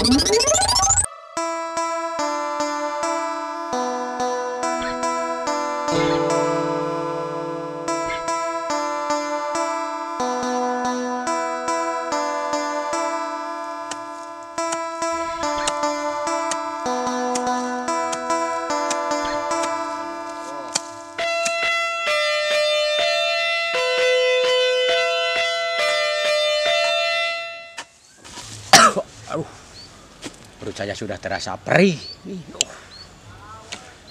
Aduh, perut saya sudah terasa perih.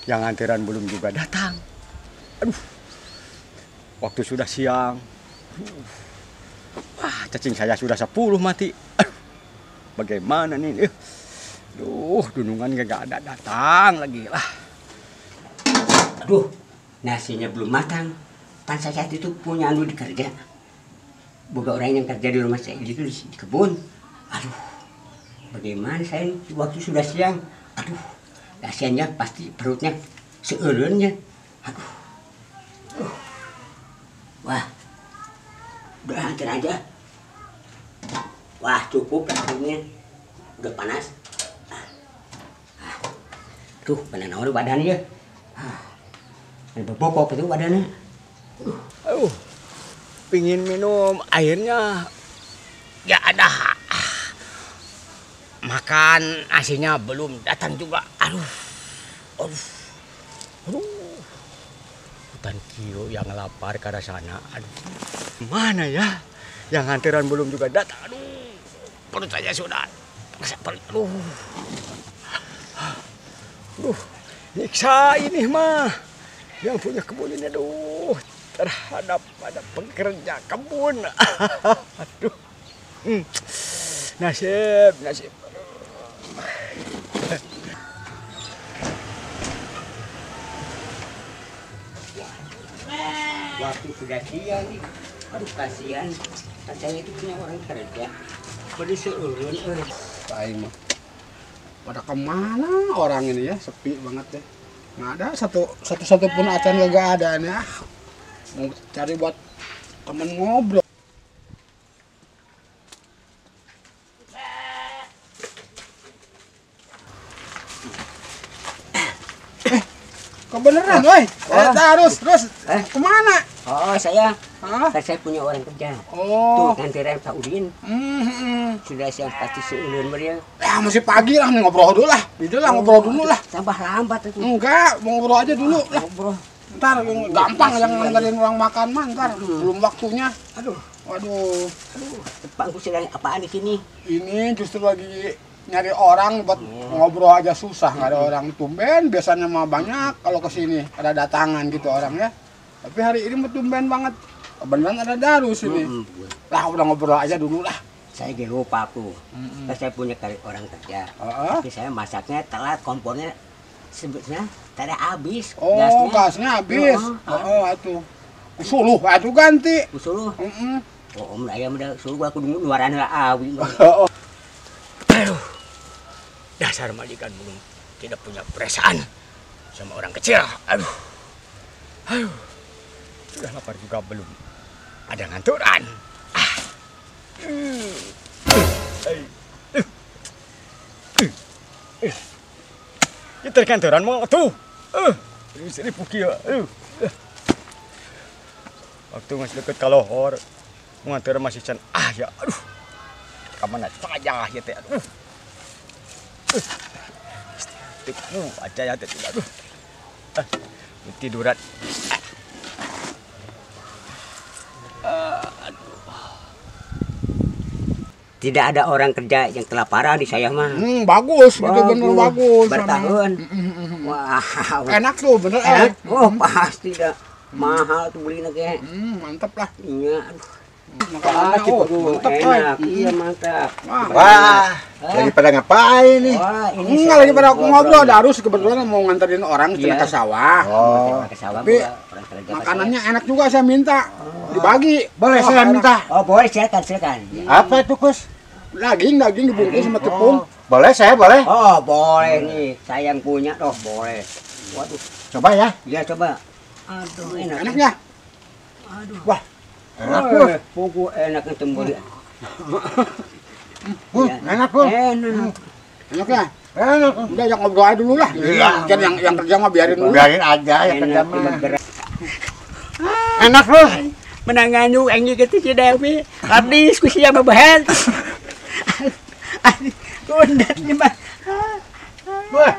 Yang anteran belum juga datang. Aduh, waktu sudah siang. Wah, cacing saya sudah 10 mati. Aduh, bagaimana nih? Aduh, dunungan gak ada datang lagi lah. Aduh, nasinya belum matang. Pan saya itu punya anu di kerja. Boga orang yang kerja di rumah saya itu di kebun. Aduh, bagaimana saya waktu sudah siang. Aduh, kasiannya pasti perutnya seurunnya. Aduh. Wah, udah antar aja. Wah, cukup akhirnya. Udah panas. Tuh, mana naon badannya. Ah, bobok itu badannya. Aduh, pingin minum airnya ya ada. Makan nasinya belum datang juga. Aduh, aduh, aduh. Hutan kio yang lapar ke arah sana. Aduh, mana ya? Yang anteran belum juga datang. Aduh, perut saya sudah terasa perut. Aduh, aduh, nyiksa ini mah. Yang punya kebun ini, aduh, terhadap pada pekerja kebun. Aduh, nasib, nasib. Waktu sudah siang nih, aduh kasihan. Saya itu punya orang kerja, beri seurun. Aing mah. Pada kemana orang ini ya, sepi banget deh. Nggak ada satu pun acan gak ada nih. Ah. Mau cari buat temen ngobrol. Kebeneran, woi. Terus kemana? Oh, saya. Hah? Saya punya orang kerja. Oh. Tuh, nganterin Pak Udin. Sudah siang pasti seulun beliau. Ya, masih pagi lah, ngobrol dulu lah. Itu lah, ngobrol dulu lah. Tambah lambat itu. Enggak, mau ngobrol aja dulu lah. Ngobrol. Ntar gampang yang nganterin orang makan mah, ntar belum waktunya. Aduh. Waduh. Aduh, Pak, sedang apaan di sini? Ini justru lagi nyari orang buat ngobrol aja susah, nggak ada orang. Tumben biasanya mah banyak kalau kesini ada datangan gitu orang ya. Tapi hari ini mah tumben banget, beneran ada Darus ini. Lah udah ngobrol aja dulu lah. Saya lupa aku, saya punya orang kerja. Tapi saya masaknya telat, kompornya sebetulnya tidak habis. Oh, gasnya habis. Oh, itu. Suluh, itu ganti. Suluh. Oh, om ayam udah suluh aku nunggu luaran lah awi. Aduh, dasar majikan belum tidak punya perasaan sama orang kecil. Aduh, aduh, sudah lapar juga belum ada nganturan. Ah. Kita kantoran mau tuh. Sini puki ya. Waktu masih deket kalohor, ngantur masih can. Ah ya, aduh. Kemana saja ya teh, aduh. Aja ya teh, aduh. Tiduran. Aduh. Tidak ada orang kerja yang kelaparan di saya mah. Bagus, gitu bener bagus. Bertahun. Wah, enak tuh bener. Enak. Oh pasti dah. Mahal tuh beli lagi. Mantap lah. Iya. Aduh. Makanannya, oh, mantap, enak. Iya, mantap. Wah, lagi pada ngapain nih? Wah, ini enggak lagi pada aku ngobrol. Darus kebetulan mau nganterin orang ke sawah. Oh. Ke sawah. Tapi makanannya enak juga, saya minta. Dibagi. Boleh saya minta? Oh, boleh, silakan, silakan. Apa itu, Kus? Daging, daging dibungkus sama tepung. Boleh saya, boleh? Oh, boleh nih. Saya yang punya toh, boleh. Waduh. Coba ya? Iya, coba. Aduh, enak. Enaknya? Aduh. Wah. Enak, Pur. Pugu enak tembul. Enak, Pur. Enak. Enak ya? Enak. Udah yang ngobrol aja dulu lah. Iya. Kan yang kerja mah biarin dulu. Biarin aja yang kerja mah. Enak loh. Menang nganyuk aing gitu si Dewi. Abdi diskusi sama bahan. Kundat nih mah. Wah.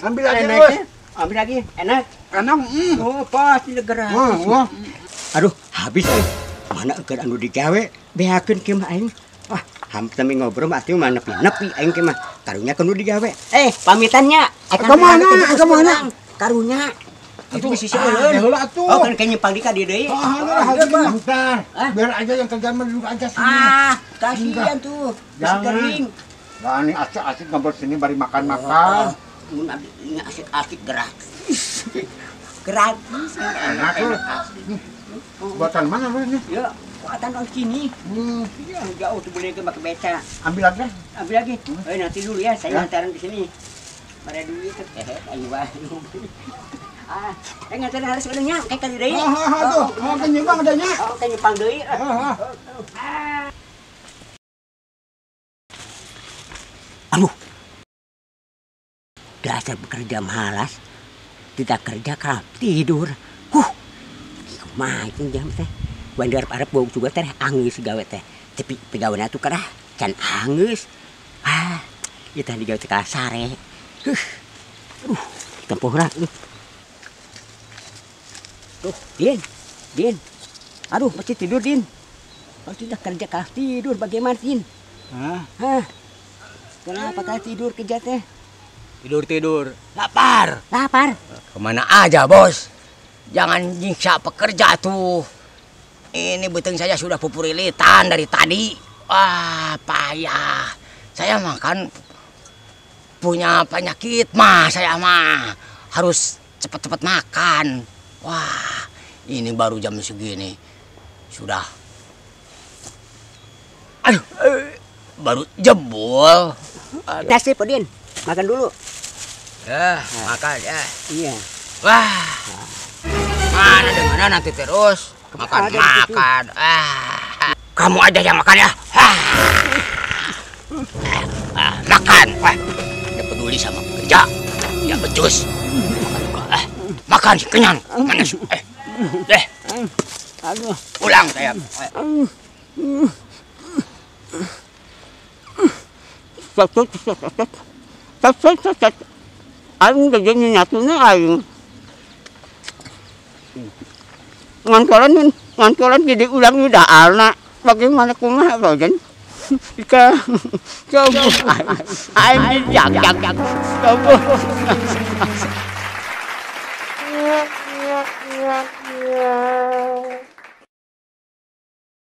Ambil lagi, Bos. Ambil lagi. Enak. Enak. Oh, pasti negara. Wah. Aduh, habis euy. Mana keur anu digawe beakeun kieu mah aing. Wah, hampir kami ngobrol mah atuh mah nepi-nepi aing kieu mah. Karunya kudu digawe. Pamitannya. Ka mana? Ka mana? Karunya. Itu bisa sih heula atuh. Oh, kan kayaknya pagi ka dieu deui. Ah, bentar. Biar aja yang kerja mah duduk aja sini. Ah, kasihan tuh. Masih kering. Nah, ini asik-asik ngobrol sini bari makan-makan. Mun abdi ini asik-asik gratis. Gratis. Enak tuh. Buatan mana lu ini? Ya, buatan orang sini. Iya, jauh tuh boleh ke pakai beca. Ambil lagi. Ambil lagi. Nanti dulu ya, saya ngantaran ke sini. Bare duit ayo wae. Ah, ngantaran harus nya kayak kali deui. Ah, tuh. Oh, kan nyumbang adanya. Oh, kan nyumbang deui. Aduh. Dasar bekerja malas. Tidak kerja kalau tidur. Kumaha itu jam teh. Wan arep-arep bau juga teh anggeus gawe teh. Tapi pegawena tuh kerah can anggeus. Ah, ieu teh digawe teh kalah sare. Aduh, tempoh lah. Tuh, Din. Din. Aduh, masih tidur, Din. Kalau sudah kerja kalah tidur bagaimana, Din? Hah? Hah? Kenapa kalah tidur kerja teh? Tidur-tidur. Lapar. Lapar. Kemana aja, Bos? Jangan nyiksa pekerja tuh. Ini beteng saya sudah pupurilitan dari tadi. Wah, payah. Saya makan punya penyakit mah saya mah. Harus cepat-cepat makan. Wah, ini baru jam segini. Sudah. Aduh, baru jebol. Nasi, Podin. Makan dulu. Ya, makan ya. Iya. Wah. Mana dengan nanti terus makan makan. Ah, kamu aja yang makan ya. Ah, makan. Wah, tidak peduli sama pekerja. Tidak becus. Makan juga. Makan kenyang. Manis. Deh. Aduh. Pulang saya. Aing jadi nyatunya aing. Ngantolan jadi ulang udah anak. Bagaimana kumaha bagian? Jika coba aing jak. Coba.